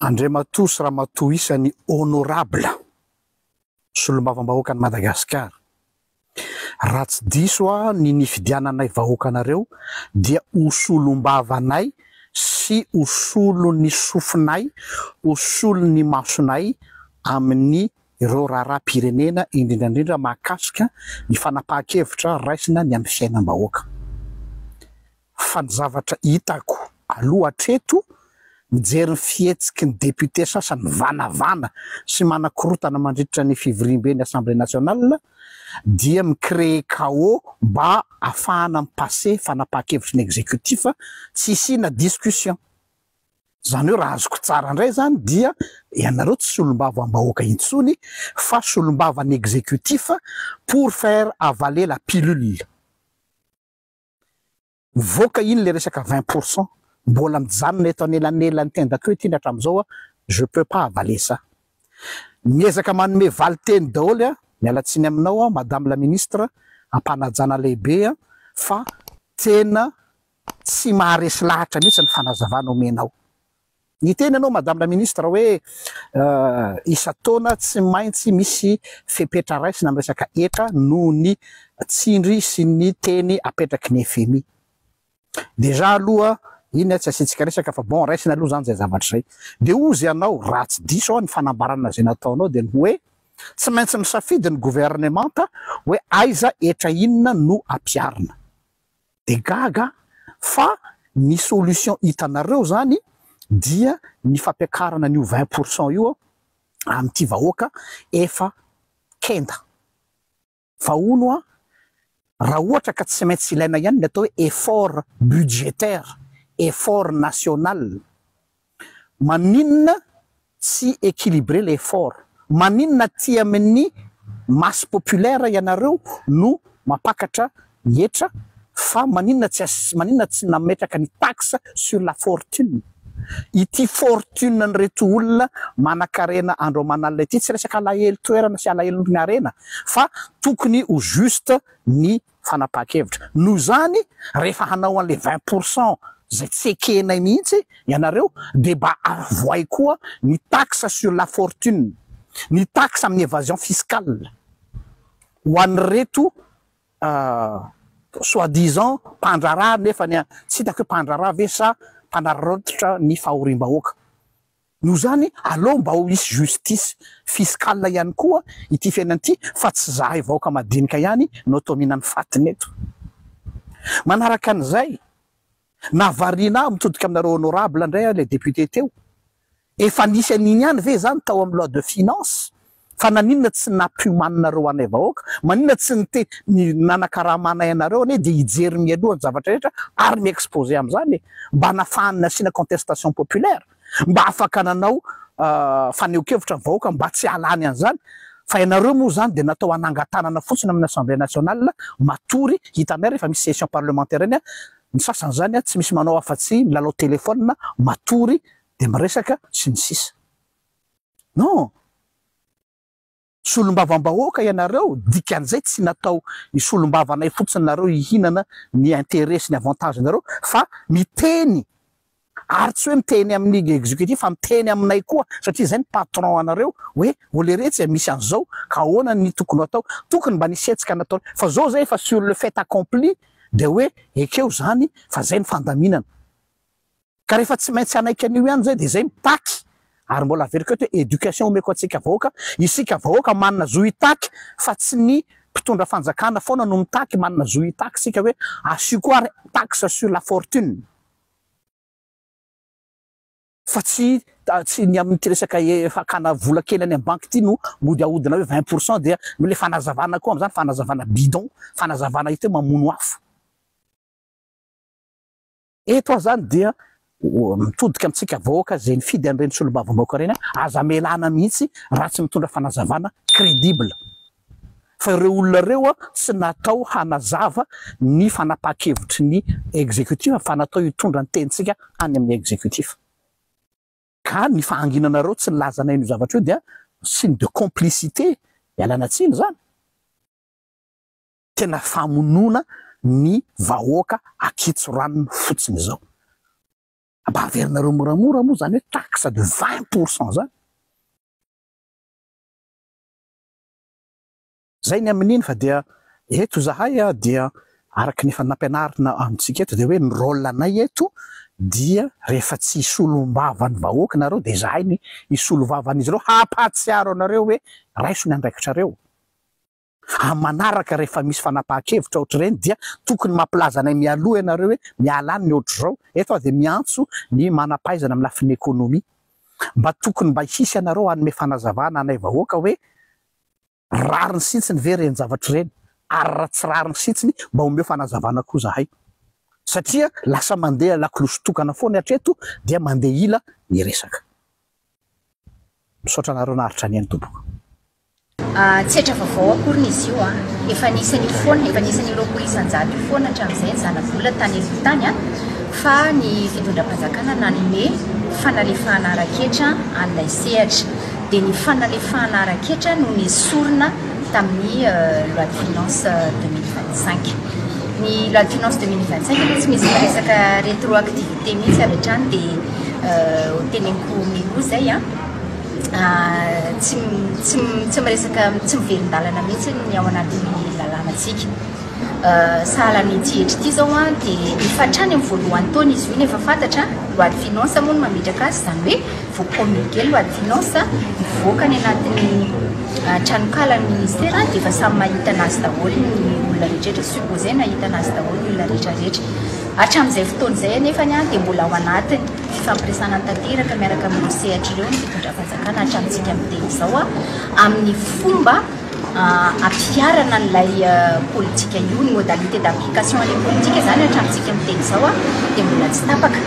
Andriamatoa sy Ramatoa isany honorable solombavambahoakan'i Madagasikara, raha tsy diso aho ny nifidiananay vahoakanareo dia ho solombavanay sy ho solon'ny sofinay, ho solon'ny masonay amin'ny ireo raharaham-pirenena indrindra indrindra mahakasika ny fanapahan-kevitra raisina ny amin'ny fiainam-bahoaka. Fa ny zavatra hitako aloha hatreto, mijery ny fihetsiky ny député sasany mivanavana sy manakorotana mandritra ny fivoriambe ny Assemblée nationale dia mi-créer chaos mba afahana mi-passer fanapahan-kevitry ny exécutif tsy hisiana discussion. Izany hoe raha azoko tsara indray izany dia ianareo tsy solombavambahoaka intsony fa solombavan'ny exécutif pour faire avaler la pilule. Mivoaka iny le resaka 20%, mbola mijanona eto anelanelan'ny tendako eo ity ny hatramin'izao a, je peux pas avaler ça. Miezaka manome valinteny daholo a, miala tsiny aminao aho madame la ministre, ampanajana lehibe a, fa tena tsy maharesy lahatra mihitsy ny fanazavana omenao. Niteny ianao Madame la Ministre hoe isan-taona tsy maintsy misy fepetra raisina amin'ny resaka hetra noho ny tsindry sy ny teny apetraky ny fmi. Déjà aloha iny tsy asiantsika resaka fa bon raisina aloha izany izay zavatra izay. Dia hozy ianao raha tsy diso aho ny fanambarana izay nataonao dia ny hoe tsy maintsy misafidy ny governemanta hoe aiza hetra inona no ampiharina. De gaga fa ny solution hitanareo zany dia ny fampiakarana an'io 20% io amin'ity vahoaka efa kenda. Fa hono an, raha ohatra ka tsy maintsy ilaina ihany ny atao hoe effort budgétaire, effort national, Maninona tsy equilibré le effort? Maninona aty amin'ny masse populaire ianareo no mampakatra ny hetra fa maninona tsy maninona tsy nametraka ny taxe sur la fortune? Ity fortune an'ireto olona manankarena andro aman'alina ity tsy resaka alahelo toerana sy alahelo ny harena fa tokony ho juste ny fanapahan-kevitra. Noho izany, rehefa hanao an'ilay 20% izay tsy ekenay mihitsy ianareo dia mba avoay koa ny taxe sur la fortune, ny taxe amin'ny évasion fiscale ho an'ireto soit disant mpandraharaha nefa ny tsy hitako hoe mpandraharaha ve sa mpanararaotra ny fahoriam-bahoaka. Noho izany, aleo mba ho hisy justice fiscale ihany koa ity fiainana ity fa tsy zahay vahoaka madinika ihany no atao mihinan'ny fatiny eto. Manaraka an'izay, nahavariana ahy mitodika aminareo honorable indray aho ilay député teo, efa nisy an'iny ihany ve izany tao amin'ny loi de finance? Fa naninona tsy nampiomaninareo anay vahoaka? Maninona tsy nite ny nanakaramanay anareo anie dia hijery mialoha ny zavatra rehetra ary mi-exposer amin'izany e! Mba nafahany nasiana contestation populaire, mba afaka nanao fanehoan-kevitra ny vahoaka mba tsy hahalany an'izany, fa ianareo moa izany dia natao hanangan-tanana fotsiny amin'ny assemblée nationale, matory, hitanay rehefa misy session parlementaire iny, ny sasany izany tsy misy manao afa-tsy milalao téléphone, matory dia miresaka sy ny sisa. Non! Solombavambahoaka ianareo, dikan'izay tsy natao hisolombavanay fotsiny nareo hihinana ny intérêt sy ny avantage nareo fa miteny ary tsy hoe miteny amin'ny executif fa miteny aminay koa satria izay ny patron anareo hoe oleretsy e misy an'izao ka ahoana ny tokony ho atao, tokony mba nisy hetsika natao fa zao zay efa sur le fait accompli dia hoe ekeo zany fa zay ny fandaminana. Ka rehefa tsy maintsy hanaiky an'io ihany zay dia zay mitaky ary mbola averiko eto hoe education omeko antsika vahoaka, isika vahoaka manana zo hitaky fa tsy ny mpitondra fanjakana foana no mitaky, manana zo hitaky isika hoe asio koa ary taxe sur la fortune fa tsy tsy ny amin'ity resaka fakana vola kely any amin'ny banky ity no mody ahodina hoe 20% dia le fanazavana koa amin'izany fanazavana bidon, fanazavana hita hoe mamono afo. Eto aho zany dia mitodika amintsika vahoaka izay nifidy an'ireny solombavambahoaka ireny, aza amelana mihitsy raha tsy mitondra fanazavana crédible. Fa ireo olona ireo tsy natao hanazava ny fanapahan-kevitry ny executif fa natao hitondra ny tenintsika any amin'ny executif. Ka ny fahanginanareo tsy nilazanay an'io zavatra io dia signe de complicité, ialana tsiny izany. Tena famonoana ny vahoaka akitso ranony fotsiny izao. Mba averinareo moramora moa zany hoe taxe de 20% zany. Zay ny amin'iny fa dia eto izahay dia araka ny efa nampianarina amintsika eto dia hoe ny rôle anay eto dia rehefa tsy hisolombava ny vahoaka nareo dia izahay ny hisolo vava an'izy ireo hampahatsiaro anareo hoe raiso ny andraikitrareo. Amin'ny manaraka rehefa misy fanapahan-kevitra ohatr'ireny dia tokony mampilaza anay mialoha ianareo hoe miala any ny ohatr'izao. Eto aho dia miantso ny manam-pahaizana amin'ny lafiny économie. Mba tokony mba hisy ianareo hanome fanazavana anay vahoaka hoe rariny sintsiny ve ireny zavatra ireny ary raha tsy rariny sintsiny mba omeo fanazavana koa zahay. Satria lasa mandeha lakolosy tokana foana hatreto dia mandeha ila ny resaka. Misaotra anareo naharitra nihaino tompoko. Tsy hetra vaovao akory ny izy io an! Efa nisy an'io foana, efa nisy an'io 20% io foana hatramin'izay ny zanabola tany aloha tany an! Fa ny fitondram-panjakana nanome fanalefahana ara-ketra an'ilay sehatra. Dia ny fanalefahana ara-ketra no nesorina tamin'ny loi de finances 2025. Ny loi de finances 2025 aloha tsy misy resaka rétroactivité mihitsy avy hatrany dia hoteneniko mialoha izay an! Tsy tsy tsy miresaka tsy miverin-dalana mihitsy ny ao anatin'ny lalànantsika. Sahala amin'ity hetra ity izao an, dia efa hatrany amin'ny voalohan'ny taona izy io no efa fantatra, loi de finance moa no mametraka azy, izany hoe vao promulguer ny loi de finance, mivoaka any anatin'ny tranokalan'ny ministera dia efa samy mahita an'azy daholo ny olona rehetra rehetra, supposé nahita an'azy daholo ny olona rehetra rehetra. Hatramin'izay fotoana izay anefany an, dia mbola ao anatiny. Fifampiresahana tanteraka miaraka amin'ireo sehatra ireo ny fitondram-panjakana hatramintsika miteny izao amin'ny fomba ampiharana an'ilay politika io, ny modalité d'application an'ilay politika izany hatramintsika miteny izao dia mbola tsy tapaka.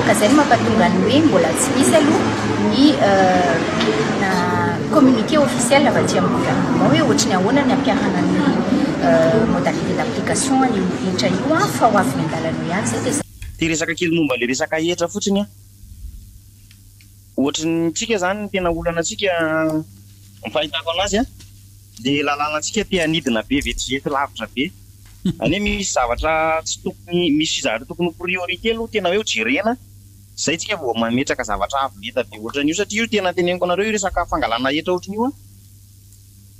Ka izay no mampatonga ny hoe mbola tsy misy aloha ny communiqué officiel avy aty amin'ny gouvernement hoe ohatry ny ahoana ny ampiharana ny modalité d'application an'io hetra io fa ho avy miandalana eo ihany izay dia Te hiresaka kely momba ilay resaka hetra fotsiny aho. Ohatry ny tsika zany ny tena olana antsika ny fahitako anazy an, le lalàna antsika te hanidina be vetivety lavitra be. Zany hoe misy zavatra tsy tokony, misy zavatra tokony ho priorité aloha tena hoe ho jerena zay tsika vao mametraka zavatra avo lenta be ohatran'io satria io tena teneniko anareo io resaka fangalana hetra ohatran'io an,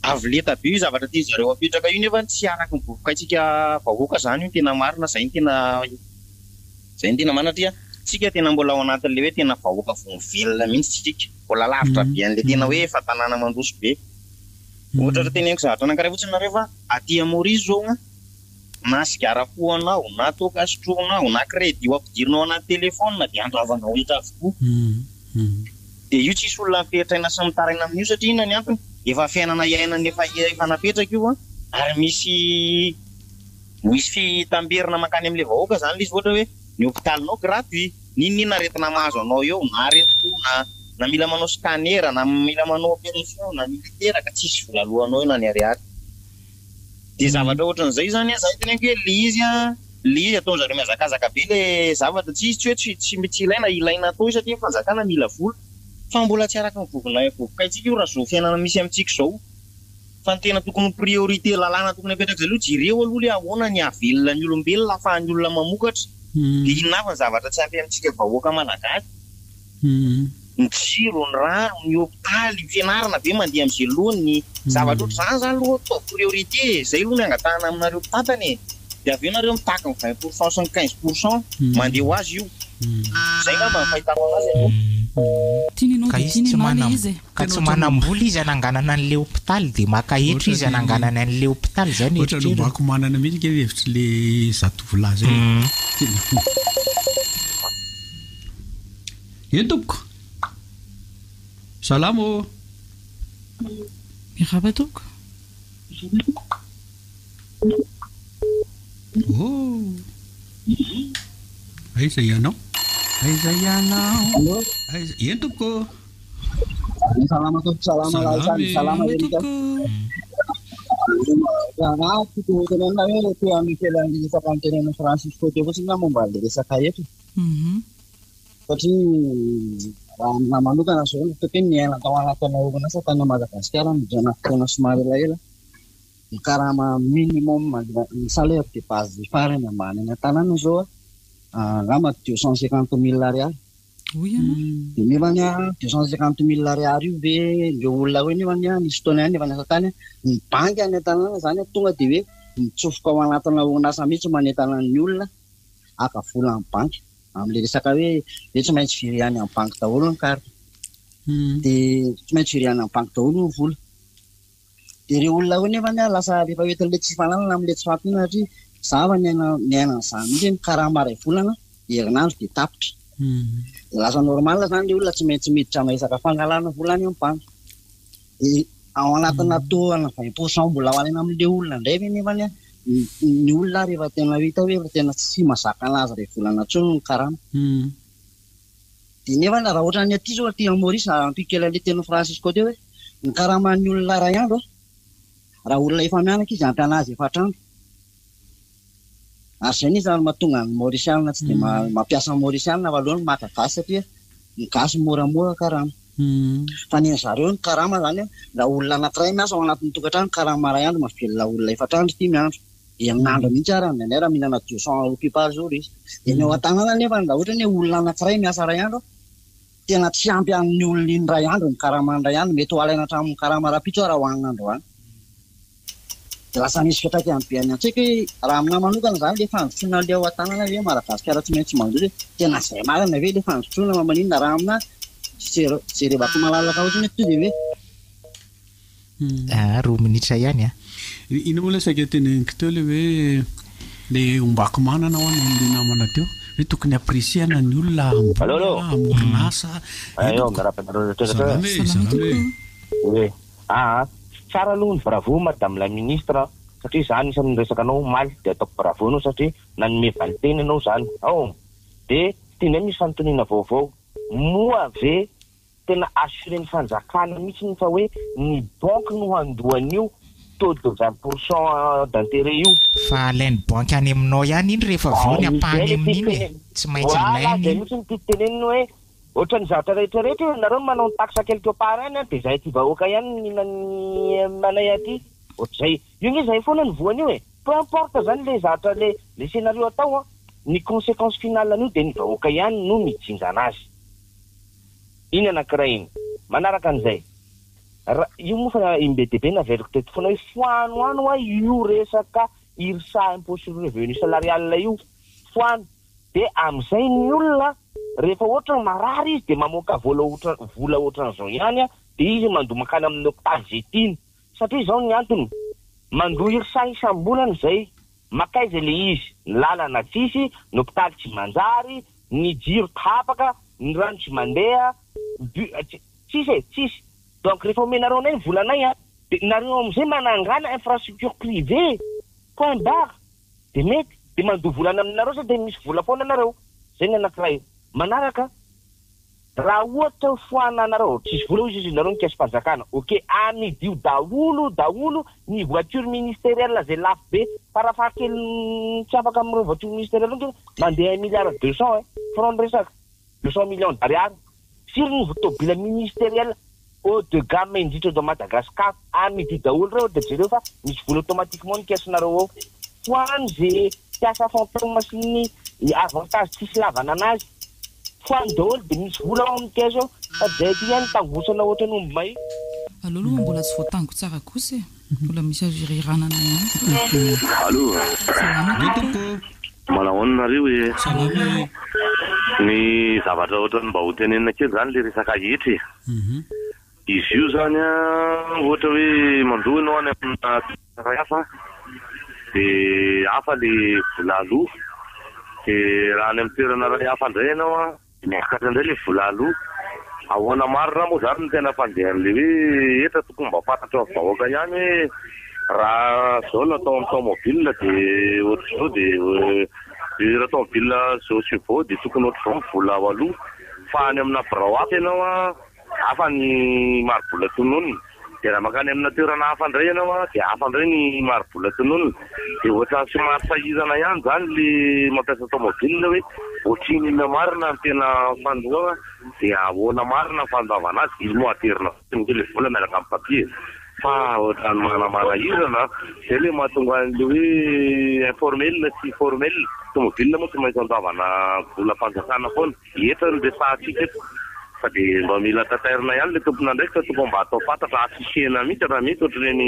Avo lenta be io zavatra tian zareo apetraka io nefa tsy araky ny vovokaintsika vahoaka zany io ny tena marina zay ny tena zay ny tena marina satria tsika tena mbola ao anatin'le hoe tena vahoaka vao mivelona mihitsy tsika mbola lavitra be an'le tena hoe efa tanàna mandroso be ohatra raha teneniko zavatra anankiray fotsiny nareo fa aty à Maurice zao an na sigara fohanao na toaka sotroinao na crédit ho ampidirinao anaty téléphone dia andoavanao hetra avokoa Dia io tsisy olona miferitraina sy mitaraina amin'io satria inona ny antony? Efa fiainana iainana efa efa napetraka io an, ary misy misy fitamberina mankany amin'ilay vahoaka izany ilay izy ohatra hoe ny hopitalinao gratuit, n'inon'inona aretina mahazo anao eo na aretim-po na na mila manao scanner na mila manao opération na mila hiteraka tsisy vola aloanao eo na ny ariary. Dia zavatra ohatran'izay izany an, za teneniko hoe le izy an, le izy ataon'zareo mihazakazaka be le zavatra, tsy izy tsy hoe tsy tsy tsy ilaina, ilaina atao io satria ny fanjakana mila vola, fa mbola tsy araka ny vovonay vovokaintsika io raha zao fiainana misy amintsika izao, fa ny tena tokony ho priorité lalàna tokony apetraka aloha jereo aloha le ahoana ny hahavelona ny olombelona ahafahan'ny olona mamokatra, dia inona avy ny zavatra tsy ampy amintsika vahoaka malagasy. Ny jiro, ny rano, ny hopitaly, ny fianarana ve mandeha amin'izay laoniny, zavatra ohatr'izany zany aloha atao priorité e, zay aloha ny angatahana aminareo mpitantana e, dia avy eo nareo mitaky ny 20 pour cent sy ny 15 pour cent, mandeha ho azy io, zay angamba ny fahitako anazy aloha. Tiany ianao Ka dia izy tiany tsy ianao ilay manam izy e. ka tsy manam-bola izy hananganana an'ilay hopitaly dia maka hetra izy hananganany an'ilay hopitaly izay no Ohatran'ny eritreriny. ombako manana mihitsy ange ny hevitr'ilay zatovolahy izay e. Tena. Eny tompoko. Salama ô. Miarahaba tompoko. Oh. Aiza ianao? Aiza ianao? Aiza? Eny tompoko. Salama tompoko, salama Salama e. salama Erika. Raharaha tiako ho tenenina hoe te hanome kely an'ilay resaka notenenin'i Francisco teo fotsiny aho momba an'ilay resaka hetra. Satria raha aminahy manokana izao no tokony niaina tao anatina orinasa tany Madagasikara nandritra fotoana somary elaela. Ny karama minimum, ny salaire de base farany ambany any an-tanàna izao angamba 250 mille ariary. Hoy ianao. Dia nefany an, 250 000 ariary io ve ireo olona ireo nefany an, nisy fotoana ihany efa niasa tany an, ny banky any an-tanàna izany an, tonga dia hoe mitsofoka ao anatina orinasa mihitsy manentana ny olona haka vola amin'ny banky. Amin'ilay resaka hoe hoe tsy maintsy viré any amin'ny banky daholo ny carte. Dia tsy maintsy viré any amin'ny banky daholo ny vola. Dia ireo olona ireo nefa anie lasa rehefa hoentin'ilay tsy fananana amin'ilay tsy fahampiana satria za efa niaina niaina an'izany mihitsy hoe mikarama iray volana, herinandro dia tapitra. Dia lasa normal izany ilay olona tsy maintsy miditra amin'ny resaka fangalana vola any amin'ny banky. Dia ao anatina taux ana vingt pour cent mbola ho alaina amin'ilay olona indray ve nefa anie ny olona ary efa tena hita hoe efa tena tsy mahazaka anazy iray volana intsony ny karama. Dia nefa raha ohatran'ny aty zao aty Maurice ampiko kely an'ilay tenin'i Francisco teo hoe ny karaman'ny olona iray andro an, raha olona efa mianaka izy ampy anazy efatra andro. Ary izay anie izany mahatonga ny Maurisiana tsy dia mampiasa ny Maurisiana fa aleony maka gasy satria ny gasy moramora karama. Fa ny an'ny zareo ny karama izany an, raha olona anankiray miasa ao anatin'ny tokantrano karama iray andro mahavelona olona efatra andro dimy andro. Herinandro mihitsy ara indraindray raha mihinana 200 roupies par jour izy. Dia ny ao an-tanàna anefa raha ohatra hoe olona anankiray miasa iray andro, tena tsy ampy an'ny olona iny iray andro ny karamany iray andro, mety ho alaina hatramin'ny karama rahampitso ara hohanina androany. Dia lasa misy fiantraikany be any an-tsaiko hoe raha aminahy manokana izany ilay fandrosoana ilay ao an-tanàna ve Madagasikara tsy maintsy mandroso hoe tena izay marina ve ilay fandrosoana fa maninona raha aminahy jerevako malalaka fotsiny hoe tonga dia hoe Ah, roa minitra ihany an. Inona moa ilay saika teneniko teo ilay hoe ilay ombako manana ho'a noho ilay namana teo hoe tokony apprécier-na ny olona hamboly hamorona asa. Eo miarahaba anareo rehetra Salama e, salama e. Oe aa tsara aloha ny bravo madame la ministre a, satria za anisan'ny niresaka anao omaly de ataoko bravo anao satria nanome valinteny ianao zany ao de ty indray misy fanontaniana vaovao moa ve Tena assurer ny fanjakana mihitsy fa hoe ny banque no handoa an'io taux de 20 pour cent d'intérêt io. Fa alain'ny banque any aminao ihany iny rehefa avy eo ny Izay ampahany le tiako amin'iny e! tenenina. Tsy maintsy Voilà, alainy izay iny. mihitsy no tiako tenenina hoe ohatran'ny zavatra rehetra rehetra io, nareo no manao ny taxe quelque part any an, dia izahay aty vahoaka ihany no mihinana ny aminay aty. Ohatr'izay. Io nge izahay foana no voan'io e. Peu importe zany le zavatra le le scénario atao an, ny consequence finale an'io dia ny vahoaka ihany no mijinja anazy. Iny anankiray iny. Manaraka an'izay, ra, io moa fa im-be dia be naveriko teto foana hoe foano any hoa io resaka IRSA, impôt sur revenu salarial io, foano. Dia amin'izay ny olona rehefa ohatra hoe marary izy dia mamoaka vola ohatra, vola ohatran'izao ihany dia izy mandoa mankany amin'ny hopitaly izay tiany. Satria izao ny antony, mandoa IRSA isam-bolana izay, makaiza ilay izy, ny lalana tsisy, ny hopitaly tsy manjary, ny jiro tapaka, ny rano tsy mandeha, ny bu, tsisy e, tsisy. Donc rehefa omenareo anay ny volanay an, dia nareo amin'izay manangana infrastructure privée, point barre, dia mety, dia mandoa vola any aminareo sao dia misy vola foana nareo. Izay ny anankiray. Manaraka. Raha ohatra hoe foananareo, tsisy vola hoy izy nareo ny caisse-panjakana, ok, amidio daholo daholo ny voiture ministerielle zay lafo be, farafahakeliny tsy afaka amin'ireo voiture ministerielle ireo nge mandeha un milliard deux cent eh, franc ny resaka, deux cent millions d'ariary, firy ny tôbila ministerielle haut de gamme indrindra eto Madagascar, amidio daholo ireo dia jereo fa misy vola automatiquement ny caisse-nareo ao, foano ze mpiasa fantôme sy ny avantage tsisy ilavana anazy. Foano daholo dia misy vola ao amin'ny caisse ao fa zay aty ihany tangosana ohatran'ny omby mahia. Aleo aloha mbola tsy voatango tsara kosa e! Mbola misy azo ireranana ihany. Allo. Salama tompoko. Manahoana nareo e. Salama e. Ny zavatra ohatran'ny mba ho tenenina kely zany le resaka hetra e. Izy io zany an, ohatra hoe mandoa ianao any amina toerana iray hafa dia hafa le vola aloa, dia raha any amin'ny toerana iray hafa indray ianao an, dia miakatra indray le vola aloa. Ahoana marina moa zany no tena fandehan'le hoe hetra? Tokony mba fantatry ny vahoaka ihany hoe raha zao no atao amin'ny taomobilina dia ohatr'izao dia raha taomobilina zao sy vao dia tokony ohatr'izao ny vola ao aloha fa any amina birao hafa ianao an, Hafa ny mari-bola tononina. Dia raha mankany amina toerana hafa indray ianao an, dia hafa indray ny mari-bola tononina. Dia ohatran'ny somary sahirana ihany izany le mampiasa tomobile hoe ohatrinona marina ny tena fandoavana, dia ahoana marina ny fandoavana azy, izy moa aterina fotsiny ange ilay vola miaraka amin'ny papier. Fa ohatran'ny manamanahirana an! Zay le mahatonga an'le hoe informel sy formel. Tomobile moa tsy maintsy andoavana volam-panjakana foana. Hetra no resahantsika eto. Fa dia mba mila tatairina ihany le tompon'andraikitra tokony mba atao fantatra, afficher-na mihitsy raha mety ohatr'ireny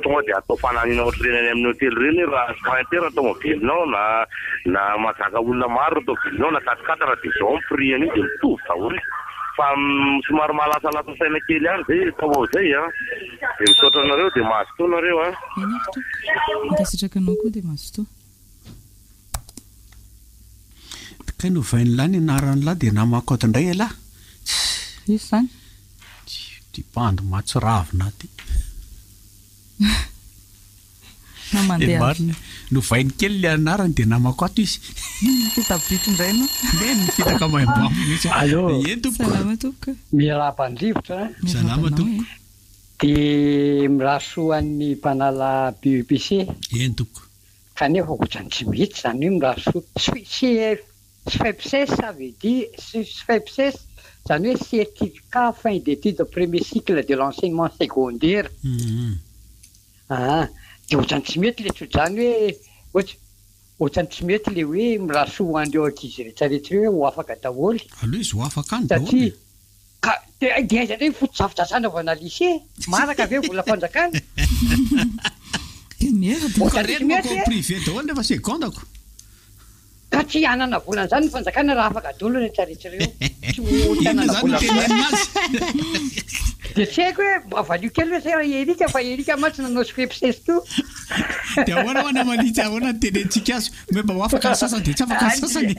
tonga dia atao fanahiniana ohatr'ireny any amin'ny hotely ireny hoe raha sprinter ny tomobilinao na na mahazaka olona maro ny tomobilinao na quatre quatre dia izao ny prix an'io dia mitovy daholo. Fa somary mahalasalasa saina kely ihany zay atao ao zay an! Dia misaotra anareo dia mazotoa nareo an! Eny ary tompoko. Mankasitraka anao koa dia mazotoa. Kay novain'lah ny anaran'lah dia namako ato indray elah. Iza izany? Ty bandy mahatsiravina ty. Na mandeha. Dia marina e. Novainy kely le anarany dia namako ato izy. Mifita-bitro indray no. Neny mifitaka maimbo mihitsy. Allô. Eny tompoko. Salama tompoko. Miarahaba an-drivotra an. Salama tompoko. Dia mirary soa an'ny mpanala BEPC. Eny tompoko. Kanefa ohatrany tsy mety izany hoe mirary soa. Sfepces ça veut dire Sfepces izany hoe certificat fin d'études premier cycle de l'enseignement secondaire. Aa dia ohatrany tsy mety le tsodrano hoe ohatry ohatrany tsy mety le hoe mirary soa ho an'ireo ankizy retraretra ireo hoe ho afaka daholo. Aleo izy ho afaka any daholo Satria e. ka dia dia aiza indray ny fotodrafitrasa anaovana lycée? Manaka ve volam-panjakana? Dia merde. Ka Ohatrany tsy reny mety manko e. privé daholo nefa seconde ko. Ka tsy hanana vola an'izany ny fanjakana raha afaka daholo ireo retraretra ireo. Tsy ho tsy Inona hanana izany no vola amin'izany. tenenina azy? Dia tsy haiko hoe mba valio kely hoe zay ry Eric fa Eric mantsy nanao sfepses koa. Dia ahoana ho'a namana itsy, ahoana no tenenitsika azy? Hoe mba ho afaka ny sasany dia tsy afaka ny sasany.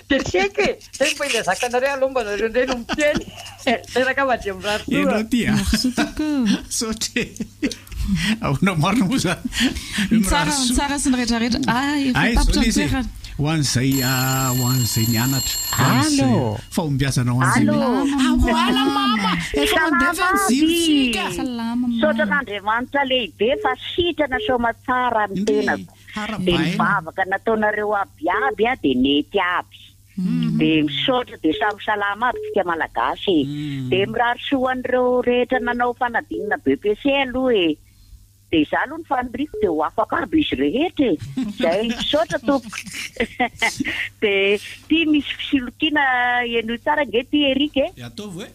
Dia tsy haiko e! Zay mba ilazako anareo aloha mba nareo indray no miteny. Zay rangah fa dia mirary soa. Enao ty a! Merci tompoko. Misaotra e! Ahoana marina moa zany? Ny tsara ny tsara sy ny retraretra. Ah, efa Aiza tapitra zao ny le izy e? toerana. Ho an'izay ho an'izay nianatra. Ho an'izay Allo. fahombiazana ho an'izay Allo. Ahoana mama? Efa mandeha ve ny Salama jirontsika? aby. Salama Misaotra mama. an'Andriamanitra lehibe fa sitrana soamatsara ny Ndry, tenako. Dia ny harabaina. vavaka nataonareo aby aby dia nety aby. Dia misaotra dia samy salama aby tsika malagasy e. Dia mirary soa ho an'ireo rehetra nanao fanadinana BEPC aloha e. Dia izaho aloha ny faniriako dia ho afaka aby izy rehetra e. Zay, misaotra tompoko. Dia ity misy fisolokiana henoy tsara ange ity Eric e. Dia ataovy hoe.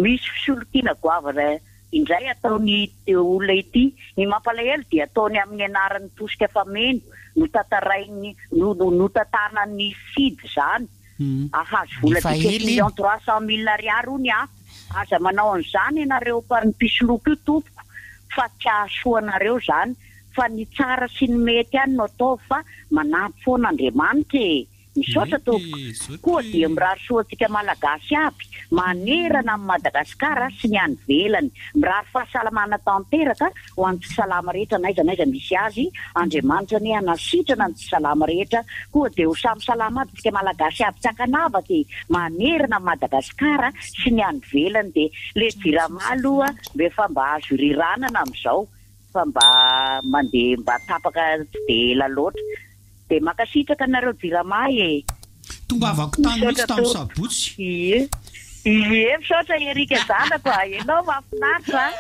Misy fisolokiana goavana indray ataon'ity olona ity. Ny mampalahelo dia ataony amin'ny anaran'ny tosika fameno notantarain'ny notantanan'ny Sid izany. Ahazo vola Efa dix-sept ela iny. millions 300 mille ariary hono an! Aza manao an'izany ianareo mpisoloky io tompoko fa tsy hahasoa anareo izany fa ny tsara sy ny mety ihany no ataovy fa manampy foana Andriamanitra e! Misaotra tompoko. Koa dia mirary soa antsika Malagasy aby manerana an'i Madagasikara sy ny any ivelany. Mirary fahasalamana tanteraka ho an'ny tsy salama rehetra n'aiza n'aiza misy azy. Andriamanitra anie hanasitrana ny tsy salama rehetra. Koa dia ho samy salama aby tsika Malagasy aby tsy ankanavaka e! Manerana an'i Madagasikara sy ny any ivelany. Dia le jirama aloha mba efa mba azo iriranana amin'izao fa mba mandeha mba tapaka tsy dia ela loatra. Dia mankasitraka anareo jirama e! Tongavako tany mihitsy Misaotra tamin'ny tompoko. sabotsy. Ie. Ie misaotra Eric zanako a! Ianao mahafinaritra a!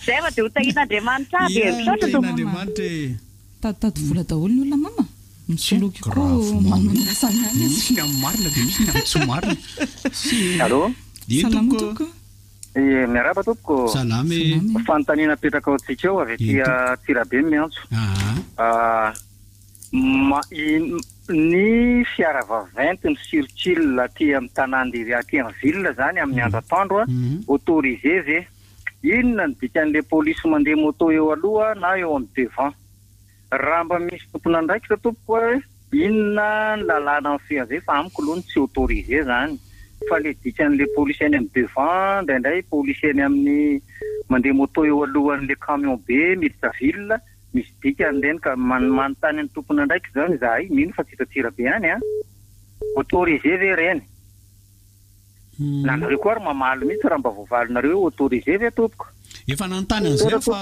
Zay fa dia ho tahian'Andriamanitra aby e! Ie, Misaotra tompoko. tahian'Andriamanitra e! Taditady vola daholo ny olona mama. Misoloky koa Grave manao ny marina. asany ihany izy. Misy ny amin'ny marina dia misy ny amin'ny tsy marina. Sy Allô? Eny Salama tompoko. tompoko. Ie, miarahaba tompoko. Salama e. Salama e. Fanontaniana apetraka ao antsika eo avy aty Eny tompoko. Antsirabe no miantso. Aa. Ma, i, ny fiara vaventy mi-circule aty amin'ny tanàn-dehibe aty amin'ny ville zany amin'ny andro atoandro autorisé ve? Inona no dikan'le polisy mandeha moto eo aloha na eo amin'ny devant? Raha mba misy tompon'andraikitra tompoko hoe inona ny lalàna mifehy an'izay fa amiko aloha ny tsy autorisé zany fa le dikan'le polisy any amin'ny devant indraindray polisy any amin'ny mandeha moto eo alohan'le camion be miditra ville misy dikany ireny ka manontany ny tompon'andraikitra zany izahay mino fa tsy eto Antsirabe any an! Autorisé ve ireny? Na nareo koa ary mamaly mihitsy raha mba voavalinareo hoe autorisé ve tompoko? Efa nanontany an'izay aho fa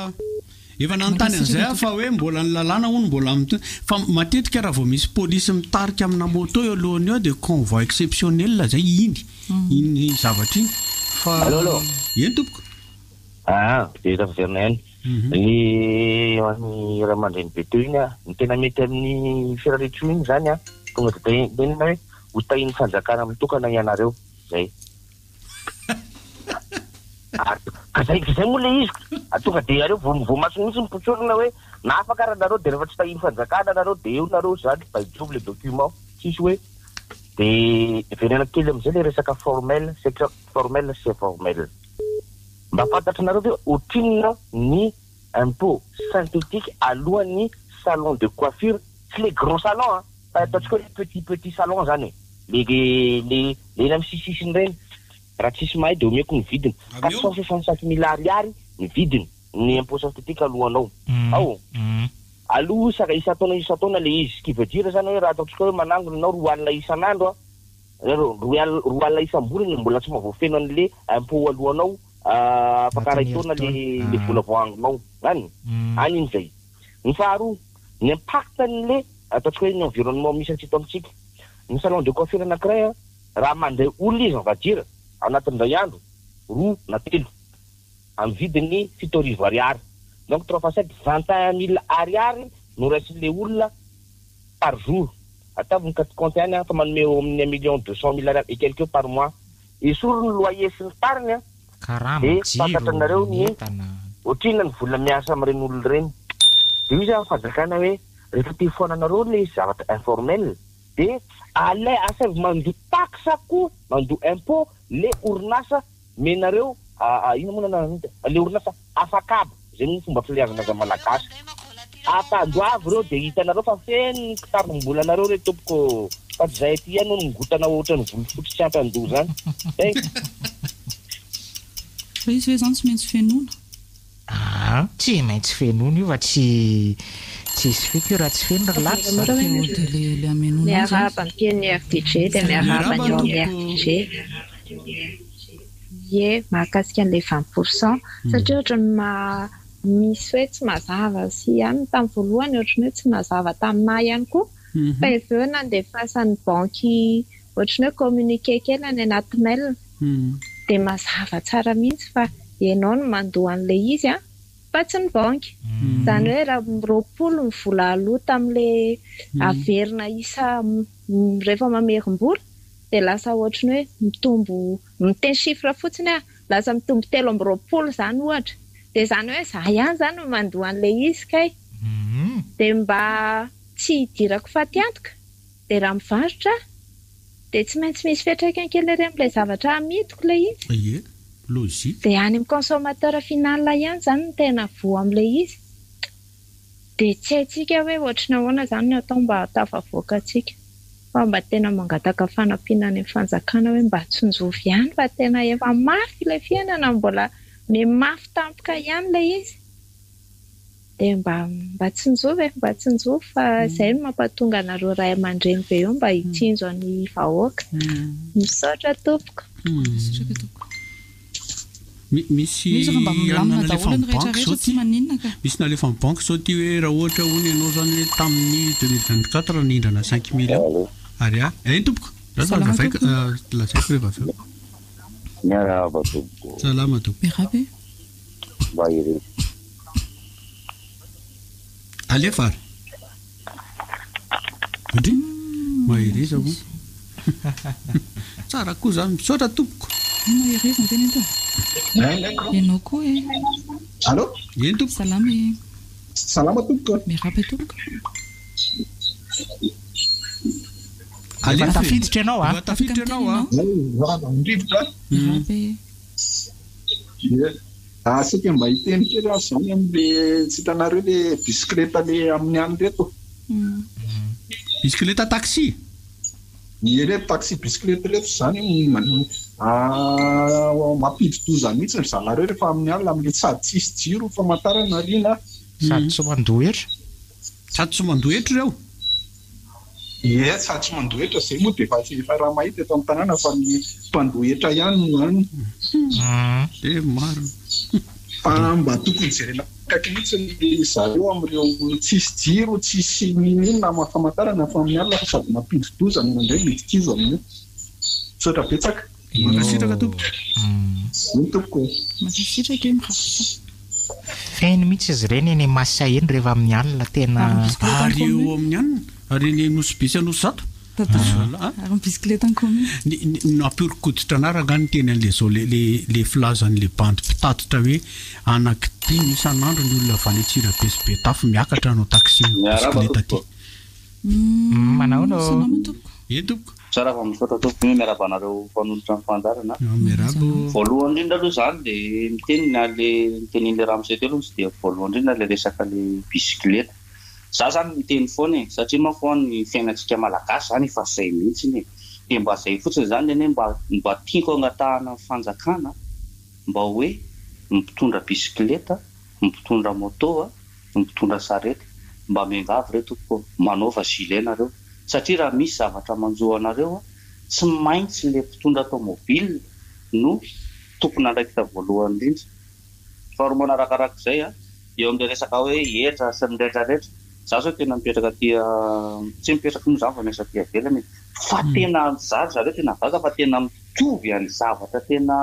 efa nanontany an'izay aho fa hoe mbola ny lalàna hono mbola mit fa matetika raha vao misy polisy mitarika amina moto eo alohany eo dia convoi exceptionnel zay iny iny zavatra iny fa Allo allo. eny tompoko. Aa dia tafaverina ihany. Ny an'ny ray aman-dreny be teo iny an, ny tena mety amin'ny Firariantsoa iny izany an, tonga dia tenenina hoe ho tahian'ny fanjakana mitokana ianareo. Zay. Ka zay, zay moa le izy ko. Tonga dia iareo vao voamasony mihitsy ny mpitsorona hoe na afaka ary nareo dia rehefa tsy tahian'ny fanjakana nareo dia eo nareo zany baijovy le document. Tsisy hoe dia verenana kely amin'izay le resaka formel, secteur formel sy informel. Mba fantatrinareo ve ohatrinona ny impot synthétique alohan'ny salon de coiffure, tsy le grand salon an, fa ataontsika hoe le petit petit salon zany e, le le le eny amin'ny sisisisiny ireny, raha tsisy mahay dia omeko ny vidiny, 465 mille ariary ny vidiny ny impot synthétique alohanao ao, aloha isaka isan-taona isan-taona le izy, ce qui veut dire zany hoe raha ataontsika hoe manangona ianao 2000 isan'andro an, Roa alina isam-bolana mbola tsy mahavoafeno an'le impot aloanao afaka iray taona le le vola voaangonao any. Any iny zay. Ny faharoa, ny impact an'le ataontsika hoe ny environnement misy antsika eto amintsika. Ny salon de coiffure anakiray an, raha mandray olona izy on va dire anatin'ny iray andro, roa na telo, amin'ny vidiny 7000 ariary. Donc trois fois sept, 21000 ariary no raisin'le olona par jour. Ataovy ny compte ihany an, fa manome eo amin'ny un million deux cent mille ariary et quelque par mois. Esory ny loyer sy ny tariny an, Karama, dia jiro, fantatranareo ny ny entana. ohatrinona ny vola miasa amin'ireny olona ireny. Dia hoy izany ny fanjakana hoe rehefa te hifoananareo ilay zavatra informel dia alai asaivo mandoa taxe koa, mandoa impot le orinasa Menareo aa inona moa ny anarany iny le orinasa afakaba zay moa fomba filazana azy am malagasy ampandoavy reo de hitanareo fa feno ny kitapom-bolanareo re tompoko ô fa tsy zahay aty ihany hono migotana ohatran'ny volofotsy tsy ampy andoha zany zay. Fa izy ve zany tsy maintsy fenoina? Aa tsy maintsy fenoina io fa tsy tsisy fika io raha tsy feno ry lahy Mora hoe dia le le hamenoana azy Miarahaba ny mpihaino RDJ dia miarahaba ny eo amin'ny RDJ. Ie, mahakasika an'ilay 20 pour cent satria ohatran'ny maha misy hoe tsy mazava sy ihany tamin'ny voalohany ohatran'ny hoe tsy nazava taminà ihany koa fa avy eo nandefasan'ny banky ohatran'ny hoe communiqué kely any anaty mail dia mazava tsara mihitsy fa ianao no mandoa an'ilay izy an, fa tsy ny banky. Izany hoe raha 20 ny vola aloa tamin'ilay averina isa rehefa mamerim-bola dia lasa ohatran'ny hoe mitombo, miteny chiffre fotsiny aho, lasa mitombo 23 izany ohatra. Dia izany hoe izaho ihany izany no mandoa an'ilay izy kay. Dia mba tsy hidirako fatiantoka dia raha mivarotra aho Dia tsy maintsy misy fiantraikany kely ery amin'ilay zavatra amidiko ilay izy. Ie, logique. Dia any amin'ny consommateur final ihany izany no tena voa amin'ilay izy. Dia tsy haintsika hoe ohatry ny ahoana izany no atao mba hahatafavoaka antsika. Fa mba tena mangataka fanampiana any amin'ny fanjakana hoe mba tsinjovy ihany fa tena efa mafy ilay fiainana, mbola mihamafy tampoka ihany ilay izy. Dia mba mba tsinjovy e, mba tsinjovy fa izay no mampatonga anareo ray aman-dreny be eo mba hitsinjo an'ny vahoaka. Misaotra tompoko. Misaotra tompoko. Misy Misy raha mba anona milamina nalefa daholo ny amin'ny rehetra banky zao rehetra tsy ty. maninona ka. Misy nalefa amin'ny banky zao ty hoe raha ohatra hono ianao zany hoe tamin'ny 2024 nindrana cinq millions ariary. Eny tompoko. Za Salama lazaiko tompoko. lazaiko rehefa avy eo. Miarahaba tompoko. Salama tompoko. Miarahaba e. Mba irery. Alefa ary. Ndry! Mahereza moa. Tsara koa zany. Misaotra tompoko. Mahereza ny tena eto. Ianao koa e. Allô? Eny tompoko. Salama e. Salama tompoko. Miarahaba tompoko. Efa tafiditra ianao a. Efa tafiditra ianao a. Miarahaba. Miarahaba e. Ie. Ah saika mba hiteny kely aho zany amle tsy hitanareo le bisikileta le amin'ny alina reto. Bisikileta taxi? Ie reto taxi bisikileta reto zany mampidi-doza mihitsy ry zalahy reo rehefa amin'ny alina amle sady tsisy jiro famantarana aoriana. Sady tsy mandoa hetra. Sady tsy mandoa hetra ireo. Ie, sady tsy mandoa hetra, izay moa dia efa efa raha mahita eto amin'ny tanàna fa ny mpandoa hetra ihany no any. Dia marina. Fa mba tokony jerena akaiky mihitsy ny zareo amin'ireo tsisy jiro, tsisy n'inon'inona amin'ny famantarana fa amin'ny alina fa sady mampidi-doza no indraindray midi-kizo amin'io. Misaotra betsaka. Mankasitraka tompoko. Eny tompoko e. Mankasitraka e, mirary soa. Feno mihitsy izy ireny eny Mahamasina eny rehefa amin'ny alina tena. Ary eo amin'ny anona? Ary eny Nosy-Be sy Anosizato? Ary ny bisikileta en commune. Ny ny nampihoron-koditra anah rangahy niteny an'le zao le le le filazan'le bandy mpitatitra hoe anaky dimy isan'andro ny olona avy any Antsirabe sy Betafo miakatra hanao taxi Miarahaba bisikileta aty. tompoko. Manahoana ô? Salama tompoko. Eny tompoko. Tsara fa misaotra tompoko hoe miarahaba anareo mpanolotra ny fandaharana. Miarahaba ô. Voalohany indrindra aloha izany dia miteny ny an'le nitenin'le ramose teo aloha tsy dia voalohany indrindra le resaka le bisikileta. Za zany miteny foana e, satria manko an ny fiainantsika malagasy zany efa zay mihitsiny e, de mba zay fotsiny zany anie mba mba tiako angatahana ny fanjakana mba hoe ny mpitondra bisikileta, ny mpitondra moto a, ny mpitondra sarety mba miangavy re tompoko ô, manaova gilet nareo satria raha misy zavatra manjo anareo a, tsy maintsy le mpitondra tomobile no tompon'andraikitra voalohany indrindra. Faharoa manarakarak'izay a, eo amin'ilay resaka hoe hetra sy ny rehetra rehetra, za zao tena mipetraka aty tsy mipetraka moa zany fa miasa aty ivelany e, fa tena za ry zareo tena gaga fa tena mitovy any zavatra tena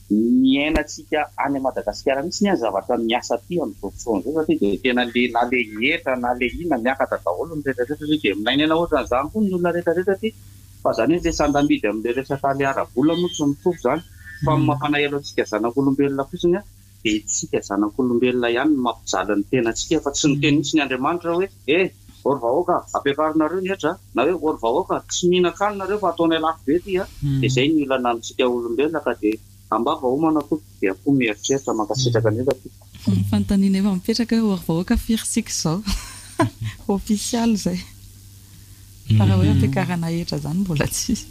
niainantsika any Madagasikara mihitsy ny zavatra miasa aty amin'izao fotoana izao satria dia tena le na le hetra na le inona miakatra daholo ny rehetra rehetra satria dia minainaina ohatran'izany koa ny olona rehetra rehetra aty fa zany hoe le sanda-midy amin'ilay resaka le ara-bola moa tsy mitovy zany fa ny mampalahelo antsika zanak'olombelona fotsiny an dia itsika zanak'olombelona ihany no mampijaly ny tenantsika fa tsy niteny mihitsy ny Andriamanitra hoe eh ô ry vahoaka ampiakarinareo ny hetra na hoe ô ry vahoaka tsy mihinan-kanina nareo fa ataonay lafo be ity a dia izay ny olana amintsika olombelona ka dia ambava homana tompoko dia akoho mieritreritra mankasitraka indrindra tompoko. Ny fanontaniana efa mipetraka hoe ô ry vahoaka firy isika izao? Ofisialy izay. Fa raha hoe ampiakarana hetra izany mbola tsisy.